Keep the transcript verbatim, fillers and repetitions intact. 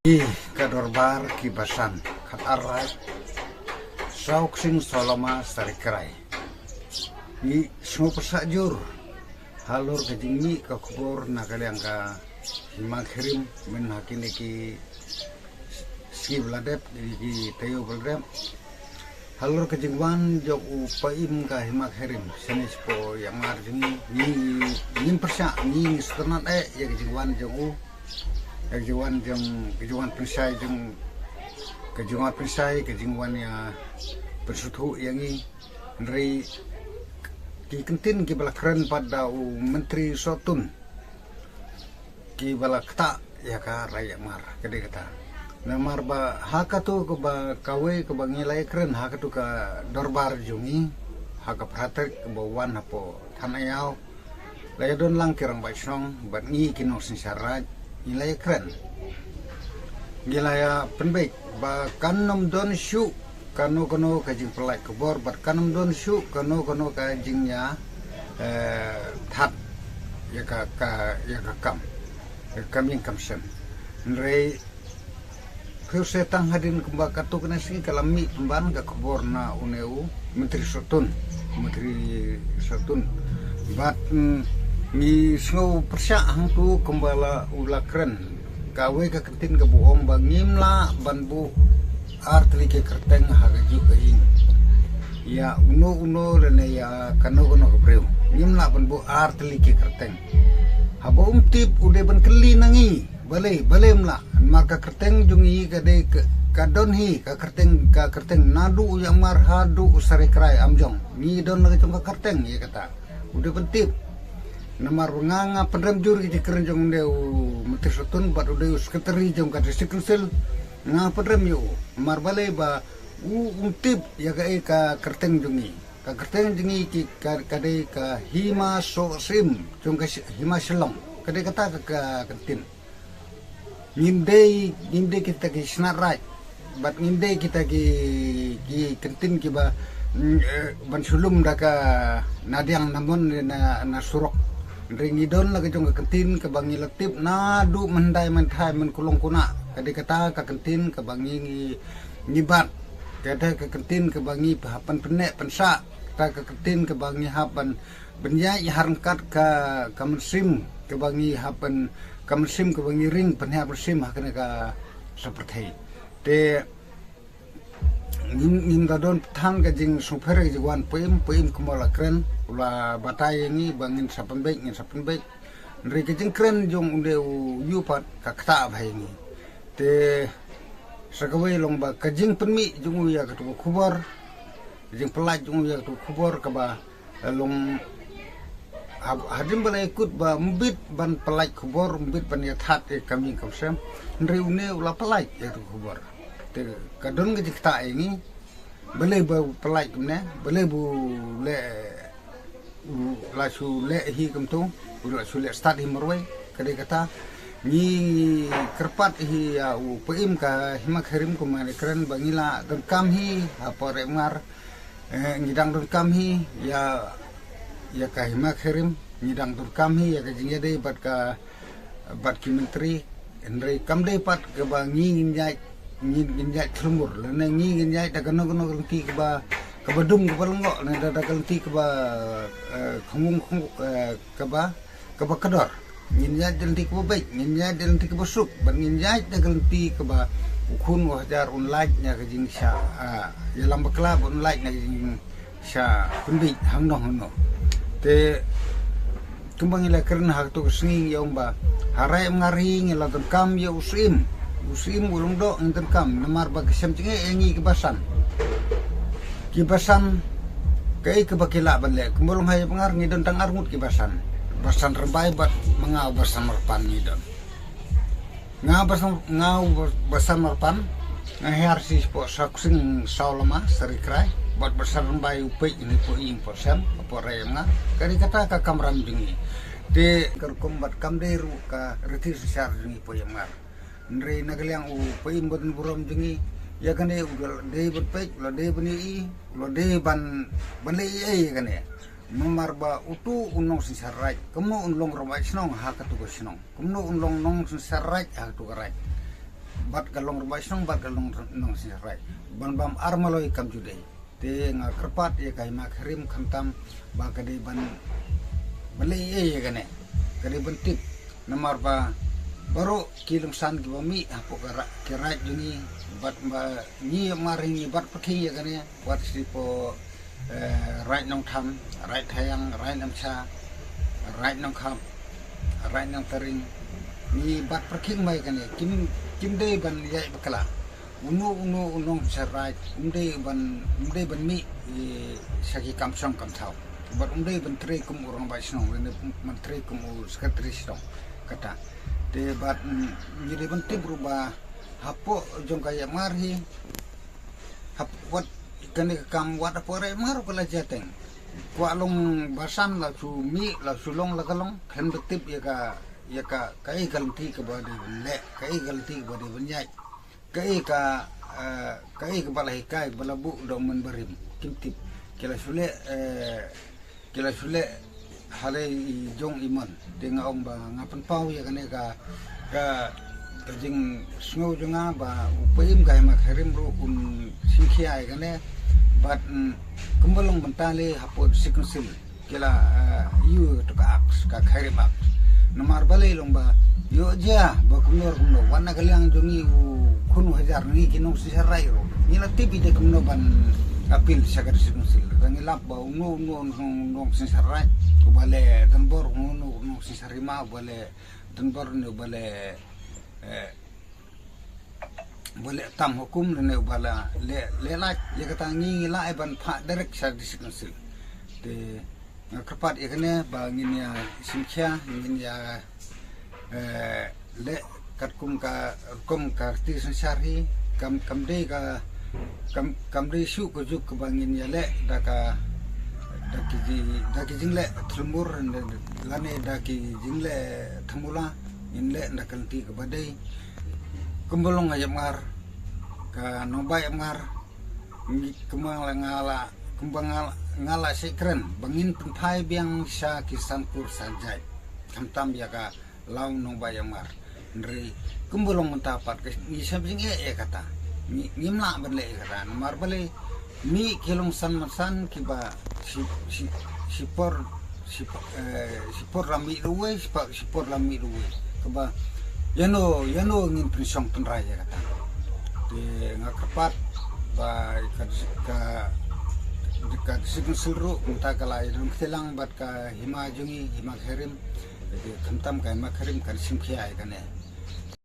Ki ka dorbar ki basan, khatar raij, saw ksing saw lama sari krai. Ngi sngewpyrshah jur halor ka jingmih ka khubor na ka liang ka Hima Kherim, mynha kine ki sngi ba la dep, ki taïew ba la dep. Halor ka jingwan jong u paim ka Hima Kherim shane shapoh Ïamar jong ngi, ngi, ngim pyrshah, ngi, ngi sngewtynnat eh ïa ka jingwan jong u, ïa ka jingwan jong, ka jingwan pynshai jong, ka jingwan pynshai, ka jingwan ïa pynsngewthuh ïa ngi. Hynrei ki kyntien kiba la kren pat da u Myntri Sohtun, kiba la ktah ïa ka rai Ïamar, ka dei kata. Namar ba ha katu kaba kawei kaba ngi la ïakren, ha katu ka dorbar jong ngi, ha ka phra tarik kaba wan hapoh Than Aiaw, la ïadon lang ki rangbah shnong bad ngi ki nongsynshar raij, ngi la ïakren, ngi la ïa pynbeit ba kan ym don shuh kano kano ka jingpyllait khubor bad kan ym don shuh kano kano ka jingïa, eh, thad ïa ka, ka, ïa ka kam, ïa ka kam ïing kam sem. Hynrei phi ïohi tang hadien kumba katto katne sngi ka la mih pynban ka khubor na une u Myntri Sohtun, Myntri Sohtun. Bad, mm, ngi sngewpyrshah hangtu kumba la u la kren. Kawei ka kyntien kaba u ong ba ngim lah ban buh artylli ki kyrteng ha kajuh ka ïing ïa uno uno lane ïa kano kano ka briew. Ngim lah ban buh artylli ki kyrteng. Haba um tip u dei ban kylli na ngi. Balei, balei ym lah? Namar ka kyrteng jong ngi ka dei ka, ka don hi, ka kyrteng, ka kyrteng naduh u Ïamar haduh u Sari Krai Amjong. Ngi don la ka jong ka kyrteng ïa kata. U dei ban tip. Namar ba nga, nga pynrem jur ïa ki jingkren jong u dei u Myntri Sohtun bad u dei u sekretari jong ka District Council. Nga pynrem ïa u. Namar balei ba u um tip ïa kaei ka kyrteng jong ngi. Ka kyrteng jong ngi ki ka, ka dei ka Hima Sohsyiem jong ka Shi-, Hima Shillong. Ka dei kata ka, ka kyntien. Ngim dei, ngim dei kita ki shnat raij. Bad ngim dei kita ki, ki kyntien kiba, mm, eh, ban shu lum da ka na diang na mon na, na surok. Hynrei ngi don la ka jong ka kyntien kaba ngi la tip naduh mynhyndai mynthai mynkulong kuna. Ka dei kata ka kyntien kaba ngi, ngi, ngi bat. Kata ka kyntien kaba ngi hap ban pynneh pynsah. Kata ka kyntien kaba ngi hap ban ban ïaid ha ryngkat ka, ka mynsiem kaba ngi hap ban, ka mynsiem kaba ngi ring pynhiar mynsiem ha kane ka sa pyrthei. Te ngim, ngim da don than ka jingsngewpher ka jingwan paim, paim kumba la kren, u la batai ïa ngi ba ngin sa pynbeit, ngin sa pynbeit. Hynrei ka jingkren jong u dei u ïu pat ka ktah bha ïa ngi. Te sa kawei long ba ka jingpynmih jong u ïa katu ka khubor, ka jingpyllait jong u ïa katu ka khubor kaba long ha, hadien ba la ïakut ba ym bit ban pyllait khubor, ym bit ban ïa thad ïa ka kam ïing kam sem. Hynrei une u la pyllait ïa katu ka khubor. Te ka don ka jingktah ïa ngi. Balei ba u pyllait kumne, balei ba u leh, u la shu leh hi kumtu, u la shu leh stad hi marwei, ka dei kata. Ngi kyrpad hi ïa u paim ka Hima Kherim kumba ngi kren ba ngi la donkam hi hapoh Rai Mngar. Eh, ngi dang donkam hi ïa, ïa ka Hima Kherim, ngi dang donkam hi ïa ka jingïadei bad ka, bad ki myntri. Hynrei kam dei pat kaba ngi ngin ïaid, ngin, ngin ïaid thlur lane ngi ngin ïaid da kano kano ka lynti kaba, kaba dum kaba lyngngoh lane da, da ka lynti kaba, eh, khungnung khung, eh, kaba, kaba kordor. Ngin ïaid da ka lynti kaba beit, ngin ïaid da ka lynti kaba suk, bad ngin ïaid da ka lynti kaba u khun u hajar un lait na ka jingshah, ah, ïalam bakla bad un lait na ka jingshah pynbeit hangno hangno. Te kumba ngi la kren ha katu ka sngi ngi ong ba ha Rai Mngar hi ngi la donkam ïa u Syiem. U Syiem u Lyngdoh ngi donkam namar ba ka shem jingeh ïa ngi ki basan. Ki basan kaei kaba ki lah ban leh. Kumba long ha Ïamngar ngi don tang arngut ki basan. Basan Rymbai bad ma nga u Basan Marpan ngi don. Nga Basan, nga u Basan Marpan nga hiar shi shapoh Sawksing Sawlama Sari Krai bad Basan Rymbai u peit ïa ngi poh ïing poh sem hapoh Rai Ïamngar. Ka dei kata ka kamram jong ngi. Te ka rukom bad kam dei ruh ka riti synshar jong ngi poh Ïamngar. Hynrei na ka liang u paim ba donburom jong ngi ïa kane u la dei ban peit, u la dei ban ïohi, u la dei ban, ban leh ei ei ïa kane. Namar ba utu u nongsynshar raij kumno un long rangbah shnong ha katu ka shnong, kumno un long nongsynshar raij ha katu ka raij. bad ka long rangbah shnong bad ka long nongsingsar raij, ban bam ar maloi kam ju dei. Te nga kyrpad ïa ka Hima Khyrim khamtam ba ka dei ban, ban leh ei ïa kane, ka dei ban tip. Namar ba baroh ki longsan kiba mih hapoh ka ra-, ki raij jong ngi, bad ba ngi mar hi ngi bat pyrkhing ïa kane, wat shi po, eh, raij Nongthymmai, raij Thaiang, raij Namsha, raij Nongkhap, raij Nongtaring, ngi bat pyrkhing ma ïa kane, kim, kim dei ban ïaid bakla. Uno uno u nongsingsar raij um dei ban, um dei ban mih, eh, sha ki kam shong kam thaw. Bad um dei ban trei kum u rangbah shnong, lane ban trei kum u secretary shnong. Kata. Te bad, mm, ngi dei ban tip ruh ba hapoh jong ka Ïamar hi, hap-, wat kane ka kam wat hapoh Ïamar ruh ka la jia teng. Kwah long basan la shu mih, la shu long la ka long, khlem da tip ïa ka, ïa ka, kaei ka lynti kaba dei ban leh, kaei ka lynti kaba dei ban ïaid. Kaei ka, eh, kaei kaba la hikai, ba la buh da u mynbarim, kim tip. Ki la shu leh, eh, ki la shu leh ha lei i jong i mon. Te nga ong ba nga pynpaw ïa kane ka, ka, ka jingsngew jong nga ba u Paiem ka Hima Khyrim ruh un shim khia ïa kane. Bad, mm, kumba long mynta lei hapoh District Council ki la, eh, ïoh ïa ka Act, ka Khyrim Act. Namar balei long ba ïoh jia ba kumno kumno, wat na ka liang jong ngi u khun u hajar ngi ki nongsingsar raij ruh, ngi la tip ïa kumno ban appeal sha ka District Council. Te ngi lap ba uno uno u nongsingsar raij uba leh donbor, uno uno u nongsingsar hima uba leh donbor ne uba leh, eh, uba leh tam hukum ne uba la leh, leh lait, ïa kata ngi, ngi lah ban phah direct sha District Council. Te nga kyrpad ïa kane ba ngin ïa shim khia, ngin ïa, eh, leh katkum ka rukom ka riti synshar hi, kam, kam dei ka, kam, kam dei shuh ka juk kaba ngin ïa leh da ka, da ki ji-, da ki jingleh thlmuir lane da ki jingleh thmula, ngin leh da ka lynti kaba dei. Kumba long ka Ïamar, ka nongbah Ïamar, ngi kumba la nga la, kumba nga la, nga la shait kren ba ngin pynphai biang sha ki san kur san jait. Khamtam ïa ka law nongbah Ïamar. Hynrei kumba long mynta pat ka ngi shem jingeh ïa kata. Ngi, ngim lah ban leh ïa kata. Namar balei mih ki longsan mansan kiba shi, shi, shipor, shipor, eh, shipor la mih da uwei, shipor, shipor la mih da uwei. Kaba ïano, ïano ngin pynshong pynrai ïa kata. Te nga kyrpad ba ka, ka, ka District Council ruh mynta ka la ïadon kti lang bad ka hima jong ngi, Hima Khyrim. Te khamtam ka Hima Khyrim kan shim khia ïa kane.